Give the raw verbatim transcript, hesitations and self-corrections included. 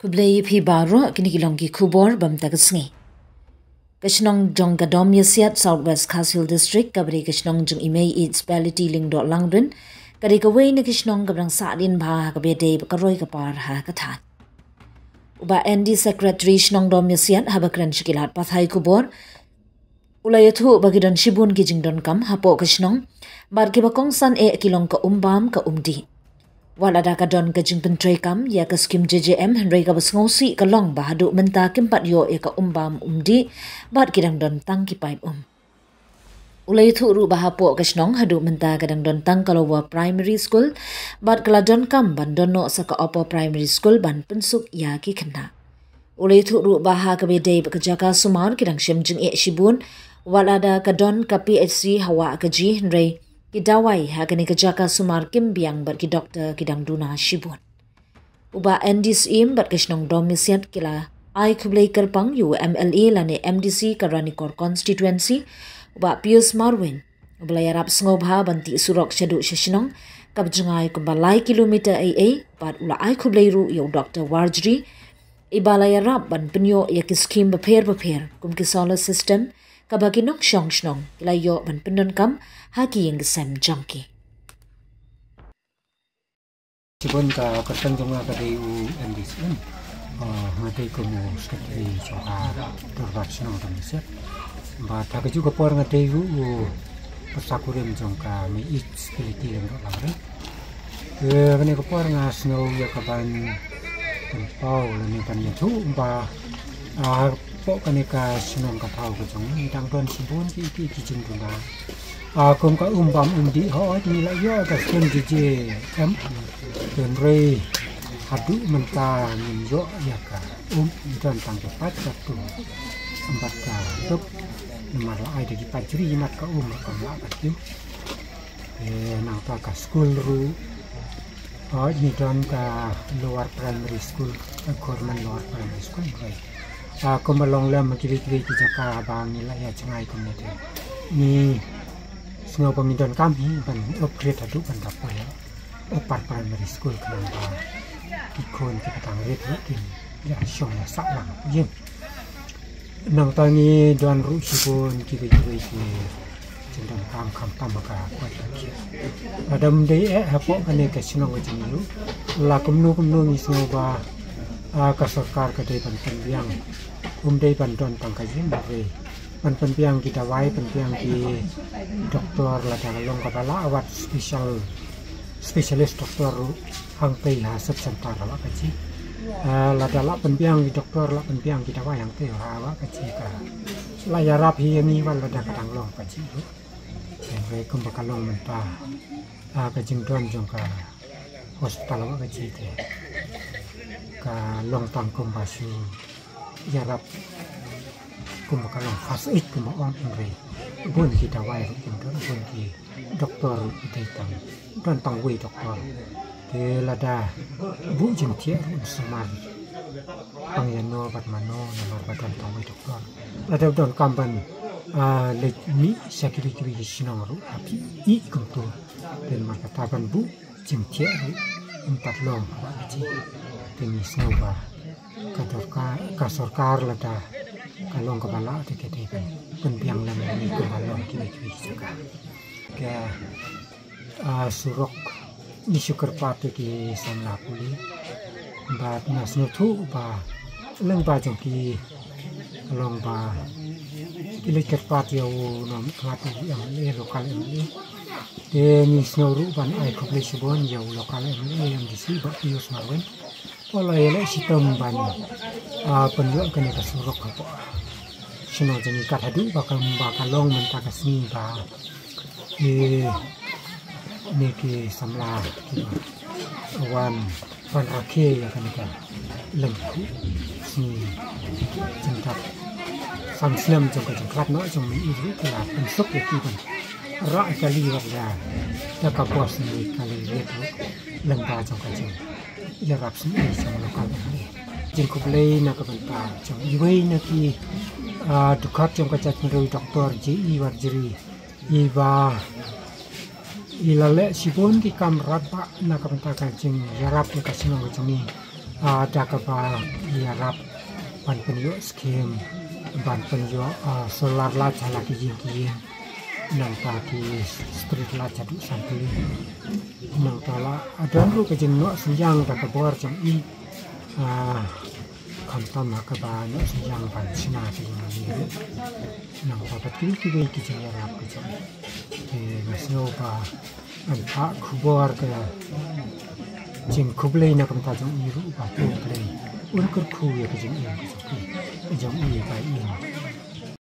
Khublei phi baroh, kine ki long ki khubor ba mynta ka sngi. Ka shnong jong ka Dom Yasiat, South West Khasi Hills District, kaba dei ka shnong jong i Mei Eid Spality Lyngdoh Langrin, ka dei kawei na ki shnong kaba dang sahdien bha ha kaba dei bad ka roi ka par ha ka thaiñ. U Bah Andy, Secretary Shnong Dom Yasiat, haba kren sha ki lad pathai khubor, u la ïathuh ba ki don shibun ki jingdonkam hapoh ka shnong bad kiba kongsan eh ki long ka um bam ka um dih. Wat lada ka don ka jingpyntreikam ïa ka skhim J J M, hynrei kaba sngewsih ka long ba haduh mynta kim pat ïoh ïa ka um bam um dih bad ki dang don tang ki paip um. U la ïathuh ruh ba hapoh ka shnong haduh mynta ka dang don tang ka Lower Primary School bad ka la donkam ban don noh sa ka Upper Primary School ban pynsuk ïa ki khynnah. U la ïathuh ruh ba ha kaba dei bad ka jaka sumar ki dang shem jingeh shibun, wat lada ka don ka P H C ha Wahkaji, hynrei ki dawai ha kane ka jaka sumar kim biang bad ki doktor ki dang duna shibun. U Bah Andy Syiem bad ka shnong Dom Yasiat ki la ai khublei kyrpang ïa u M L A lane M D C ka Ranikor Constituency, u Bah Pius Marwein, uba la ïarap sngewbha ban tih surok shaduh sha shnong kaba jngai kumba lai kilometer ei ei, bad u la ai khublei ruh ïa u Doktor Warjri, iba la ïarap ban pynïoh ïa ki skhim bapher bapher kum ki solar system, kaba ki nongshong shnong ki la ïoh ban pyndonkam ha ki ïing ki sem jong ki. Shibun, ka kyrteng jong nga ka dei u Andy Syiem. Ah, nga dei kum u Secretary jong ka Dorbar Shnong Dom Yasiat. Bad ha kajuh ka por nga dei ruh u pyrsa kurim jong ka Mei Eid Spality Lyngdoh Langrin. Te kane ka por nga sngew ïa ka ban pynpaw lane ban ïathuh ba, ah, hapoh kane ka shnong ka thaw ka jong ngi dang don shibun ki, ki, ki jingduna. Ah, kum ka um bam um dih, hooid ngi la ïoh ka skhim J J M. Hynrei haduh mynta ngim ïoh ïa ka um, ngi don tang ki paip katto. Ym pat ka duk, namar la ai da ki paip jri mat ka um, ka um la pat kiew. Eh, nangta ka skul ruh, oh, ngi don ka Lower Primary School, ka Government Lower Primary School, right. Ah, kumba long lem kiwei kiwei ki jaka ba ngi la ïa jngai kumne te, ngi sngew ba ngi donkam hi ban upgrade haduh ban da poi Upper Primary School, khnang ba ki khun kiba tang rit ruh kin ïa shong ïa sah lang ïing. Nangta ngi don ruh shibun kiwei kiwei ki jingdonkam khamtam ha ka koit ka khiah. Lada ym dei eh hapoh kane ka shnong ka jong ngi ruh, la kumno kumno ngi sngew ba, ah, ka sorkar ka dei ban pynbiang. Um dei ban don tang ka ïing, hynrei ban pynbiang ki dawai, pynbiang ki doktor, lada ka long kaba lah wat special, specialist doktor ruh hangtei ha sub center ha Wahkaji. Ah, lada lah pynbiang ki doktor, lah pynbiang ki dawai hangtei ha Wahkaji, ka la ïarap hi ïa ngi wat lada ka dang long Wahkaji ruh. Hynrei kumba ka long mynta, ah, ka jingdon jong ka hospital Wahkaji te ka long tang kumba shu ïarap kumba ka long first aid kumba ong, hynrei bun ki dawai ruh kim don, bun ki doktor ruh ki dei tang, don tang wei doktor. Te lada buh jingthiah ruh yn sumar tang ïano bad mano namar ba don tang wei doktor. Lada donkam ban, ah, leit mih sha kiwei kiwei ki shnong ruh ha phi ïeh kumto. Te namar kata ban buh jingthiah ruh ym pat long ha Wahkaji. Te ngi sngew ba ka dorkar, ka sorkar lada ka long kaba lah te ka dei ban pynbiang lem ïa ngi kumba long kiwei kiwei ki jaka. Ka, ah, surok ngi shu kyrpad ïa ki samla pule. Bad nga sngewthuh ba lyngba jong ki ka long ba ki leit kyrpad ïa u nongmihkhmat, u M L A, local M L A. Te ngi sngew ruh ban ai khublei shibun ïa u local M L A, M D C, Bah Pius Marwein. Ba la ïaleh shitom ban, ah, pynïoh kane ka surok hapoh shnong jong ngi, kat haduh ba ka, ba ka long mynta ka sngi ba kine ki samla kiba wan ban rakhe ïa kane ka lyngkhuh sngi jingtap san snem jong ka jingkhlad noh jong Mei Eid ruh ki la pynsuk ïa ki ban rah kali wat la da ka bos ne kali riat ruh lyngba jong ka jingïarap sngewbha jong local M L A. Jingkhublei na ka bynta jong iwei na ki, ah, dkhot jong ka jaitbynriew, Doktor J E Warjri, iba i la leh shibun ki kam radbah na ka bynta ka jingïarap ïa ka shnong ka jong ngi. Ah, da kaba ïarap ban pynïoh skim ban pynïoh, ah, solar light ha la ki ïing ki ïing, nangta ki street light haduh san tylli. Nangta la, ah, don ruh ka jingnoh synñiang da ka bor jong i, ah, khamtam ha kaba noh synñiang ban shna ka jingïarap. Nangta bad kiwei kiwei ki jingïarap ka jong i. Te nga sngew ba ngan phah khubor ka jingkhublei na ka bynta jong i ruh ba to Blei un kyrkhu ïa ka jingim ka jong i, ka jong i ba i